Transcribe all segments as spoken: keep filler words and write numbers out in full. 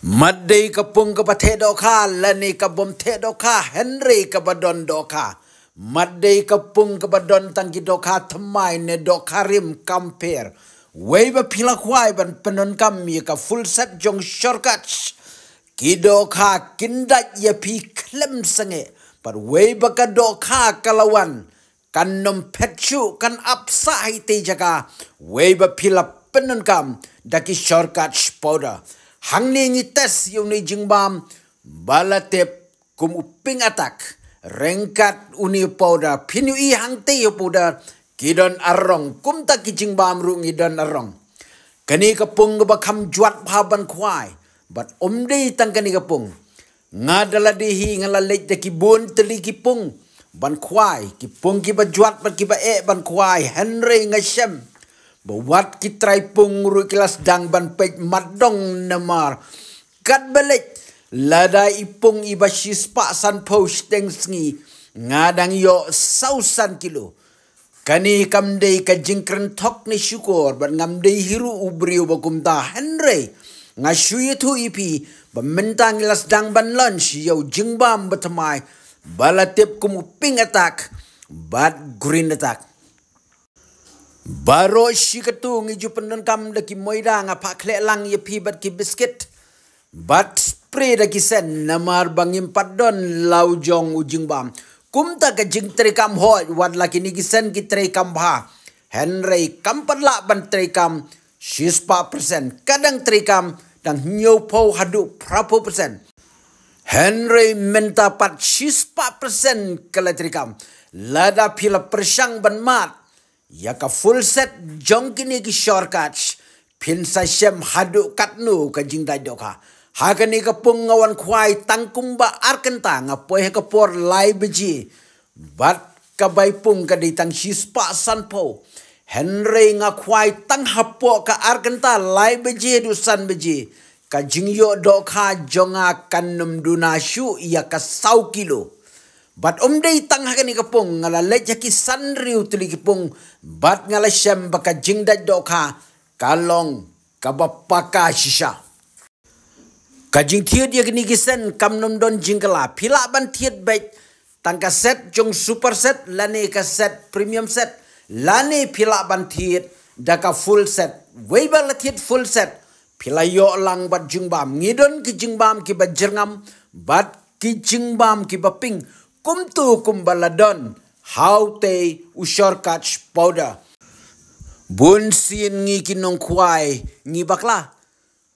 Mat dei ka pung kaba theh dohkha lane ka bym theh dohkha, hynrei kaba don dohkha. Mat dei ka pung kaba don tang ki dohkha thymmai ne dohkha rim kam pher. Wei ba phi la khwai ban pyndonkam ïa ka full set jong shortcuts, ki dohkha kin dait ïa phi khlem sangeh. Bad wei ba ka dohkha ka la wan, kan nym phet shuh, kan ap sah ha itei i jaka, wei ba phi la pyndonkam da ki shortcuts powder. Hangne ngi test ïa une u jingbam ba la tip kum u pink attack. Ryngkat une u powder, phin ïohi hangtei ha u powder ki don ar rong, kumta ki jingbam ruh ngi don ar rong. Kane ka pung kaba kham jwat bha ban khwai. Bad ym dei tang kane ka pung. Nga da lade hi nga la leit da ki bun tylli ki pung ban khwai, ki pung kiba jwat bad kiba eh ban khwai, hynrei nga shem ba wat ki trai pung ruh ki la sdang ban peit mat dong namar katba leit, lada i pung iba shispah sanphew shiteng sngi, nga dang ïoh saw san kilo. Kane kam dei ka jingkren thok ne shukor bad ngam dei hi ruh u briew ba kumta, hynrei nga shu ïathuh ïa phi ba mynta ngi la sdang ban launch ïa u jingbam ba thymmai ba la tip kum u pink attack bad green attack. Baroh shi katto ngi ju pyndonkam da ki moida, nga phah khleh lang ïa phi bad ki biskit bad spray da ki sen, namar ba ngim pat don la u jong u jingbam. Kumta ka jingtreikam hoi, wat la kine ki sen ki treikam bha, hynrei kam pat lah ban treikam shispah percent. Ka dang treikam tang hynñiewphew haduh phraphew percent, hynrei mynta pat shispah percent ka la treikam. Lada phi la pyrshang ban mad ïa ka full set jong kine ki shortcuts, phin sa shem haduh katno ka jingdait dohkha. Ha kane ka pung nga wan khwai tang kumba ar kynta, nga poi ha ka por lai baje. Bad ka bai pung ka dei tang shispah sanphew, hynrei nga khwai tang hapoh ka ar kynta, lai baje haduh san baje, ka jingïoh dohkha jong nga kan nym duna shuh ïa ka saw kilo. Bad ym dei tang ha kane ka pung, nga la leit ha ki san hynriew tylli ki pung bad nga la shem ba ka jingdait dohkha ka long kaba paka shisha. Ka jingthied ïa kine ki sen kam nym don jingkylla, phi lah ban thied beit tang ka set jong super set lane ka set premium set, lane phi lah ban thied da ka full set. Wei ba la thied full set, phi la ïoh lang bad jingbam. Ngi don ki jingbam kiba jyrngam bad ki jingbam kiba pink, kumto kumba la don ha utei u shortcuts powder. Bun sien ngi ki nongkhwai ngi bakla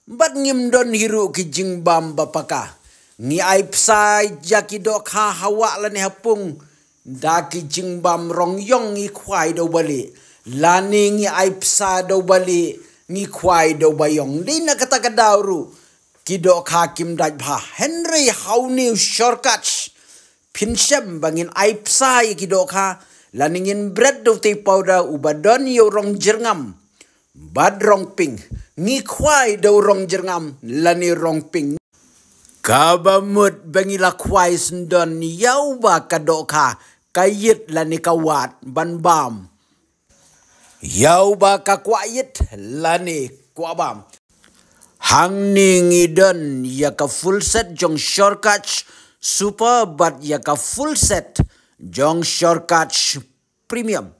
bad ngim don hi ruh ki jingbam ba paka. Ngi ai pisa ïa ki dohkha ha wah lane ha pung da ki jingbam rong ïong, ngi khwai da u balieh, lane ngi ai pisa da u balieh, ngi khwai da u baïong. Dei na kata ka daw ruh ki dohkha kim dait bha, hynrei ha une u shortcuts phin shem ba ngin ai pisa ïa ki dohkha lane ngin bret da utei powder uba don ïa u rong jyrngam bad rong pink. Ngi khwai da u rong jyrngam lane rong pink. Kaba mut ba ngi la khwai syndon ïa uba ka dohkha ka ïit lane ka wad ban bam, ïa uba ka kwah ïit lane kwah bam. Hangne ngi don ïa ka full set jong shortcuts super bad ïa ka full set jong shortcuts premium.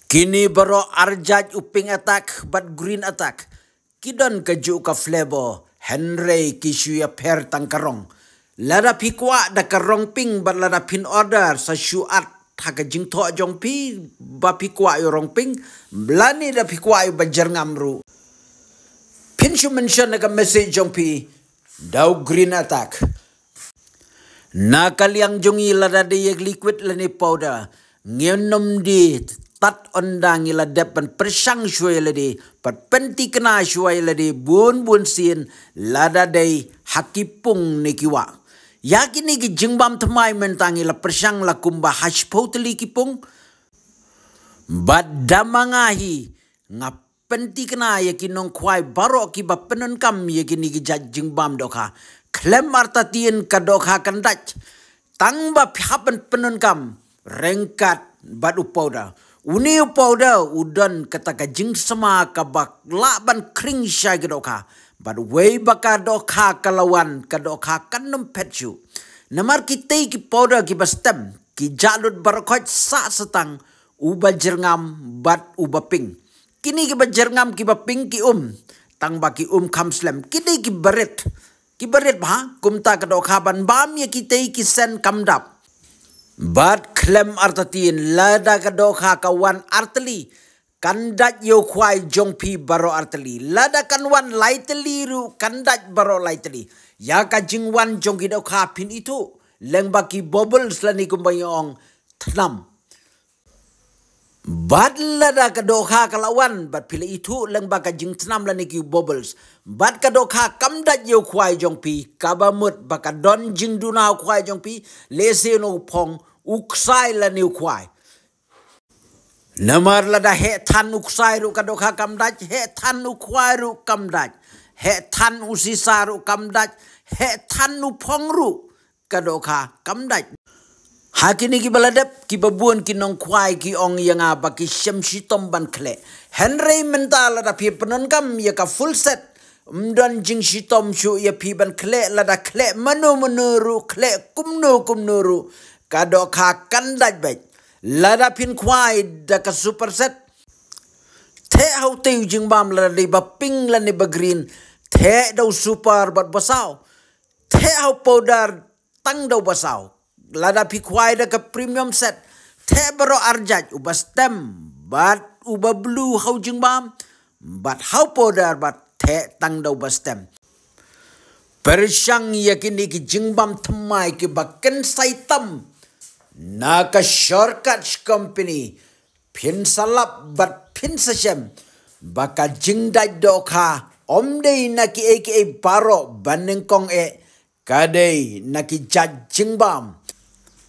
Kine baroh ar jait, u pink attack bad green attack, ki don kajuh ka flavor, hynrei ki shu ïapher tang ka rong. Lada phi kwah da ka rong pink bad lada phin order, sa shu at ha ka jingthoh jong phi ba phi kwah ïa u rong pink, lane da phi kwah ïa uba jyrngam ruh, phin shu mention ha ka message jong phi da u green attack. Na ka liang jong ngi, lada dei ïa liquid lane powder, ngim nym die tad ynda ngi la dep ban pyrshang shuwa ïa lade bad pynthikna shuwa ïa lade bun bun sien lada dei ha ki pung ne ki wah. Ïa kine ki jingbam thymmai mynta ngi la pyrshang la kumba ha shiphew tylli ki pung. Bad da ma nga hi, nga pynthikna ïa ki nongkhwai baroh kiba pyndonkam ïa kine ki jait jingbam dohkha, khlem artatien ka dohkha kan dait. Tang ba phi hap ban pyndonkam ryngkat bad u powder. Une u powder u don kata ka jingsma kaba lah ban khring shai ka dohkha Bad wei ba ka dohkha ka la wan, ka dohkha kan ym phet shuh. Namar kitei ki powder kiba stem, ki jah lut baroh khoit sah satang, uba jyrngam bad uba pink. Kine kiba jyrngam kiba pink ki um, tang ba ki um kham slem, ki dei kiba rit. Kiba rit bha, kumta ka dohkha ban bam ïa kitei ki sen kam dap. Bad khlem artatien, lada ka dohkha ka wan artylli, kan dait ïa u khwai jong phi baroh artylli. Lada kan wan lai tylli ruh kan dait baroh lai tylli. Ïa ka jingwan jong ki dohkha phin ithuh lyngba ki bubbles lane kumba ïa ong thnam. Bad lada ka dohkha ka la wan, bad phi la ithuh lyngba ka jingthnam lane ki bubbles. Bad ka dohkha kam dait ïa u khwai jong phi, kaba mut ba ka don jingduna u khwai jong phi, lehse u phong, u ksai lane u khwai. Namar lada heh than u ksai ruh ka dohkha kam dait, heh than u khwai ruh kam dait, heh than u sisa ruh kam dait, heh than u phong ruh ka dohkha kam dait. Ha kine kiba la dep, kiba bun ki nongkhwai ki ong ïa nga ba ki shem shitom ban khleh. Hynrei mynta lada phi pyndonkam ïa ka full set, ym don jingshitom shuh ïa phi ban khleh, lada khleh mano mano ruh, khleh kumno kumno ruh, ka dohkha kan dait beit. Lada phin khwai da ka super set, theh ha utei u jingbam, lada dei ba pink lane ba green, theh da u super bad ba saw. Theh ha u powder tang da uba saw. Lada phi khwai da ka premium set, theh baroh arjait, uba stem bad uba blue ha u jingbam, bad ha u powder bad theh tang da uba stem. Pyrshang ïa kine ki jingbam thymmai kiba kynsai tam na ka Shortcut Company, phin sa lap bad phin sa shem ba ka jingdait dohkha ym dei na kiei kiei baroh ba nyngkong eh, ka dei na ki jait jingbam.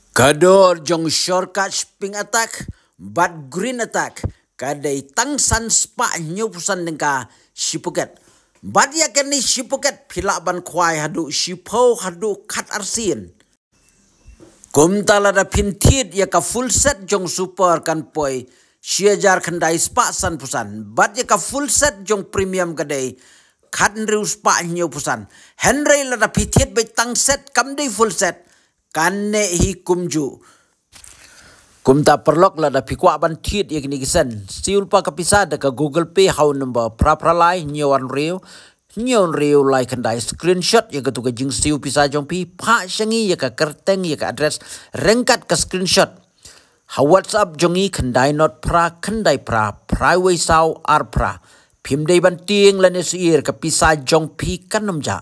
Ka dor jong Shortcut Pink Attack bad Green Attack ka dei tang san spah hynñiew phew san tyngka shi packet. Bad ïa kane shi packet phi lah ban khwai haduh shiphew haduh khatar sien. Kumta lada phin thied ïa ka full set jong super kan poi shi hajar khyndai spah san phew san. Bad ïa ka full set jong premium ka dei khathynriew spah hynñiew phew san. Hynrei lada phi thied beit tang set kam dei full set, kan neh hi kumjuh. Kumta paralok, lada phi kwah ban thied ïa kine ki sen, siew lypa ka pisa da ka Google Pay ha u number phra phra lai hynñiew ar hynriew hynñiew hynriew lai khyndai. Screenshot ïa katu ka jingsiew pisa jong phi, phah sha ngi ïa ka kyrteng, ïa ka address ryngkat ka screenshot ha WhatsApp jong ngi, khyndai nod phra khyndai phra phra wei saw ar phra. Phim dei ban tieng lane syier, ka pisa jong phi kan ym jah.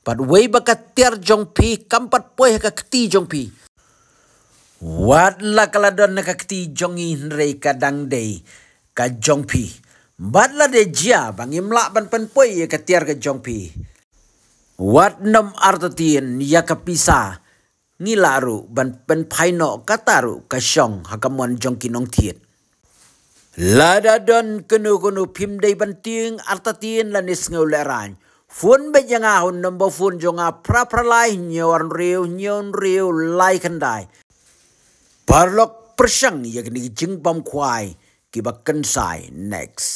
Bad wei ba ka tiar jong phi kam pat poi ha ka kti jong phi. Wat la ka la don na ka kti jong ngi hynrei ka dang dei ka jong phi. Bad lada jia ba ngim lah ban pynpoi ïa ka tiar ka jong phi, wat nym artatien ïa ka pisa, ngi lah ruh ban pynphai noh kata ruh ka shong ha ka mon jong ki nongthied. Lada don kano kano, phim dei ban tieng artatien lane sngew lehraiñ. Phone beit ïa nga ha u number phone jong nga, phra phra lai hynñiew ar hynriew hynñiew hynriew lai khyndai. Paralok, pyrshang ïa kine ki jingbam khwai kiba kynsai. Next.